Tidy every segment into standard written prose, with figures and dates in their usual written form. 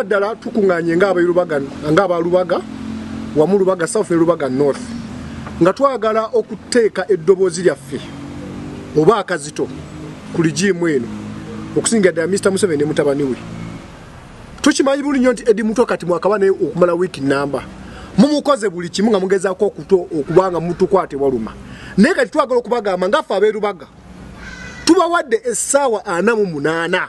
Ddala tukuŋŋaanye ng'abalubaga wamu Lubaga South ne Lubaga North, nga twagala okuteeka eddoboozi lyaffe oba akazito ku regime eno, okusinga ddala Mr Museveni ne mutabani we. Tukimanyi bulungi nnyo nti Eddie Mutwe kati mwakaba naye okumala wiiki namba, mumukoze buli kimu nga mugezaako okuba nga mutukwate waluma, naye kati twagala okubagamba ngaffe ab'erubaga tubawadde essaawa 48.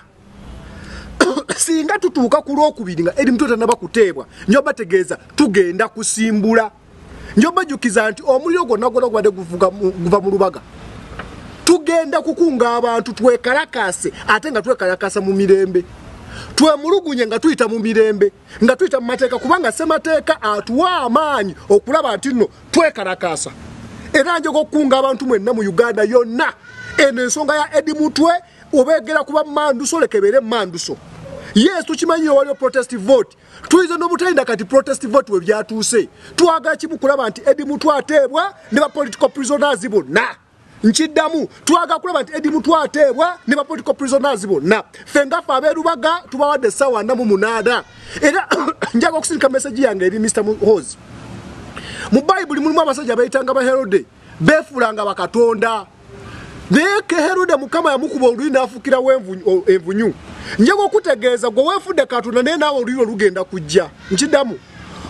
Singa tutuuka ku Lwokubiri nga Eddie Mutwe tannaba kuteebwa, njo bategeeza tugenda kusimbula. Njo bajjukiza nti omuliro gwonna gwonna gubadde guva mu Lubaga, tugenda kukunga abantu twekalakase, ate nga twekalakasa mu mirembe, twemulugunye nga tuyita mu mirembe, nga tuyita mu mateeka, kubanga ssemateeka atuwa amaanyi okulaba nti nno twekalakasa. Era njoga okukunga abantu mwenna mu Uganda yonna, eno ensonga ya Eddie Mutwe obeegera kuba manduso, leka ebeere manduso. Yes, tukimanyi waliwo protest vote, tuyinza n'obutalinda kati protest vote we byatuuse. Twagala kimu, kulaba nti Eddie Mutwe ateebwa ne ba political prisoners bonna. Nkiddamu, twagala kulaba nti Eddie Mutwe ateebwa ne ba political prisoners bonna. Ffe ngaffe ab'erubaga tubawadde essaawa 48. Era njaga okusindika message yange eri Mr Muhoozi. Mu Bayibuli mulimu abasajja bayitanga ba Herode, beefuulanga bakatonda, naye ke Herode Mukama yamukuba oluyi n'afuukirawo envunyu. Njaga okutegeeza gwe weefudde Katonda, naye naawe oluyi olugenda kujja. Nkiddamu,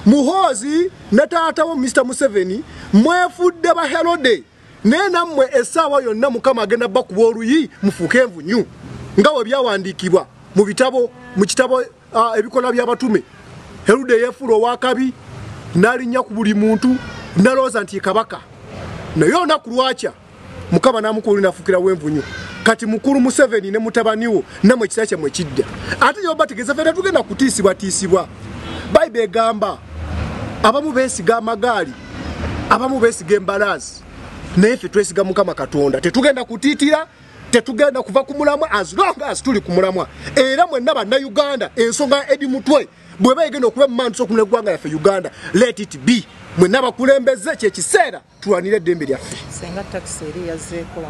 Muhoozi ne taata wo Mr Museveni, mwefudde ba Herode, naye nammwe essaawa yonna Mukama agenda bakuba oluyi mufuuke envunyu, nga bwe byawandiikibwa mu bitabo, mu kitabo Ebikolwa by'Abatume. Herode yeefuula owakabi n'alinnya ku buli muntu n'alowooza nti ye kabaka, naye olunaku lwakya Mukama n'amukuba oluyi n'afuukirawo envunyu. Kati mukulu Museveni ne mutabani wo, nammwe ekisa kyammwe kidda. Ate nyo bategeeza ffe tetugenda kutiisibwatiisibwa. Bayibuli egamba abamu beesiga amagaali, abamu beesiga embalaasi, naye ffe twesiga Mukama Katonda. Tetugenda kutiitira, tetugenda kuva ku mulamwa as long as tuli ku mulamwa. Era mwenna Bannayuganda, ensonga ya Eddie Mutwe bweba egenda okuba emanduso okumula eggwanga lyaffe Uganda, let it be. Mwenna abakulembeze, kyekiseera tulwanire eddembe lyaffe. Senga takisi eri yazzeeko wano.